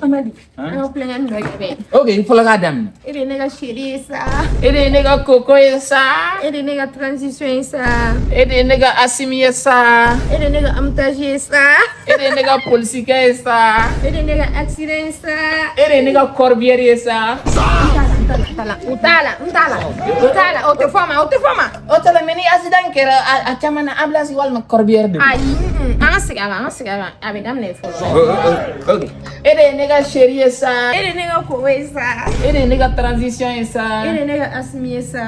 Amadi, an ka kulonkɛ dɔ kɛ bɛn. Ok, i fɔlɔ k'a daminɛ. E de ye ne ka chéri ye sa. E de ye ne ka koko ye sa. E de ye ne ka transition ye sa. E de ye ne ka Asimi ye sa. E de ye ne ka embouteillage ye sa. E de ye ne ka polisikɛ ye sa. E de ye ne ka accident ye sa. E de ye ne ka corbillard ye sa. N t'a la, n t'a la, n t'a la, n t'a la, o tɛ fɔ a ma, o tɛ fɔ a ma. O tɛ la, mais ni accident kɛra, a caman na ambulance walima corbillard de don. Ayi, an ka segin a kan, an ka segin a kan, a bɛ daminɛ fɔlɔ. Ok. E de ye ne ka chéri ye sa. E de ye ne ka koko ye sa. E de ye ne ka transition ye sa. E de ye ne ka Asimi ye sa.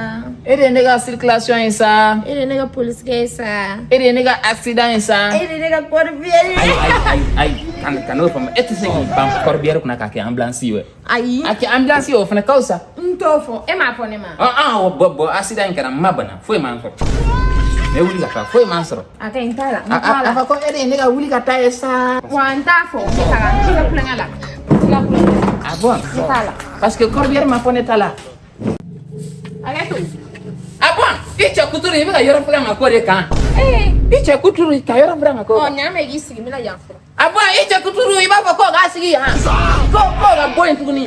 E de ye ne ka circulation ye sa. E de ye ne ka polisikɛ ye sa. E de ye ne ka accident ye sa. E de ye ne ka corbillard ye. Ayi, ayi, ayi, ayi, kan'o fɔ. E tɛ se k'i ban corbillard kunna k'a kɛ ambulance ye. Ayi. A kɛ ambulance ye, o fana ka fisa. N t'o fɔ, e m'a fɔ ne ma. Ah, bon, accident in kɛra, n ma bana, foyi m'an sɔrɔ. Ne wuli ka taa, foyi m'an sɔrɔ. A ka ɲi, n t'a la, n A t'a la. a fɔ ko e de ye ne ka wuli ka taa ye sa. Wa n t'a fɔ, n bɛ taga, n t'i ka kulonkɛ la. N t'i ka kulonkɛ la. Ah bon? N t'a la. Parce que corbillard ma fɔ ne ta la. Hakɛ to. Ah bon? I cɛ kuturu, i bɛ ka yɔrɔ furan ka k'o de kan. Ee. I cɛ kuturu ka yɔrɔ furan ka k'o Ɔ kan. ɲa ma, k'i sigi, n bɛna yan fɔlɔ. Ah bon? I cɛ kuturu, i b'a fɔ k'o k'a sigi yan. Ko ka bɔ yen tuguni.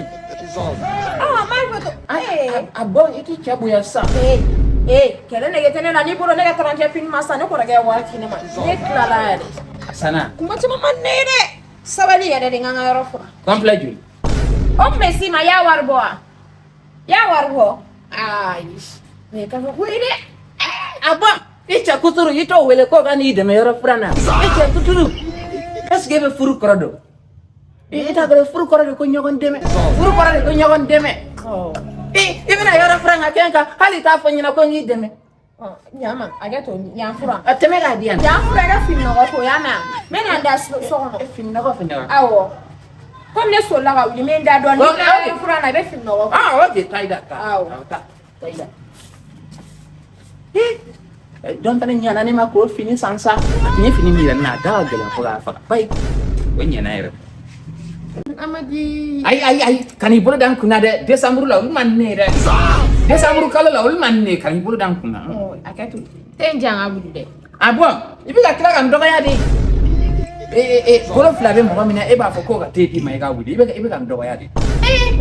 Ɔ n b'a fɔ to. Ee. Ah bon? I t'i cɛ bonya sisan. Ee ee, kɛlɛ nege tɛ ne la, n'i bolo ne ka 31 fini ma san, ne kɔrɔkɛ ye wari ci ne ma, ne tilala yɛrɛ. A sanna. Kuma caman man ne ye dɛ, sabali yɛrɛ de, n ka n ka yɔrɔ furan. Complet joli? O tun bɛ s'i ma, i y'a wari bɔ wa? I y'a wari bɔ? Ayi, o ye kabako ye dɛ. Ah bon? I cɛ kuturu, i t'o wele k'o ka n'i dɛmɛ yɔrɔ furan na. I cɛ kuturu, est ce que e bɛ furu kɔrɔ dɔn? I t'a dɔn furu kɔrɔ de ko ɲɔgɔn dɛmɛ. Furu kɔrɔ de ko ɲɔgɔn dɛmɛ. I bɛna yɔrɔ furan ka kɛ n kan, hali i t'a fɔ n ɲɛna ko n k'i dɛmɛ. Ɲama, hakɛ to, yan furan. A tɛmɛ k'a di yan. Yan furan, i ka fini nɔgɔ ko, y'a mɛn? N bɛ na n da so kɔnɔ. Fini nɔgɔ, fini nɔgɔ. Awɔ, komi ne solila ka wuli, n bɛ n da dɔɔnin. Ok, N'i tilala ok. furan na, i bɛ fini nɔgɔ ko. Ah ok, taa i da, taa. Awɔ. Taa, taa i da. Dɔn fana ɲana ne ma k'o fini san sa. A tun ye fini min yira ne na, a da ka gɛlɛn fo k'a faga. Bayi, o ɲɛna yɛrɛ. Amadi. Ayi, ayi, ayi, kan'i bolo da n kunna dɛ. Décembre la, olu man ne ye dɛ. Décembre kalo la, olu man ne ye, kan'i bolo da n kunna. Ɔ, hakɛ to, tɛ n jan ka wuli dɛ. Ah bon? I bɛ ka tila ka n dɔgɔya de. E e bolo fila bɛ mɔgɔ min na, e b'a fɔ k'o ka te d'i ma i ka wuli, i bɛ ka n dɔgɔya de.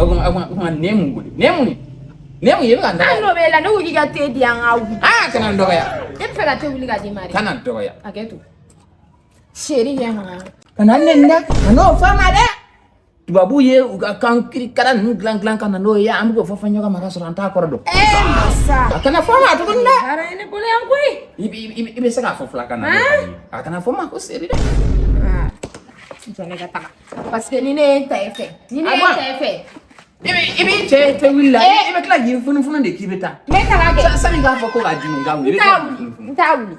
O kuma nin ye mun wuli? Nin ye mun ye? Nin ye mun ye? I bɛ ka n Hali dɔgɔya. n'o b'e la, ne ko k'i ka te di yan ka wuli. Ah, kana n dɔgɔya. Ne bɛ fɛ ka te wuli ka d'i ma de. Kana n dɔgɔya. Hakɛ to. Chéri kɛ han. Kana n nɛni dɛ, kan'o fɔ a ma dɛ. Tubabuw ye u ka kan kirikara ninnu dilan dilan ka na n'o ye, an bɛ k'o fɔ fɔ ɲɔgɔn ma ka sɔrɔ an t'a kɔrɔ dɔn. Ee masa. A kana fɔ a ma tuguni dɛ. Baara ye ne bolo yan koyi. I bɛ se k'a fɔ filakan na. A kana fɔ n ma ko chéri dɛ. Ah, jɔ ne ka taga. Parce que ni ne ye n ta e fɛ. Ni ne ye n ta e fɛ. I b'i cɛ tɛ wuli la, i bɛ tila k'i funufunu de k'i bɛ taa. N bɛ taga kɛ. Sani k'a fɔ ko k'a d'i ma i ka wuli, i N bɛ t'a tila k'i wuli. funufunu. N t'a wuli.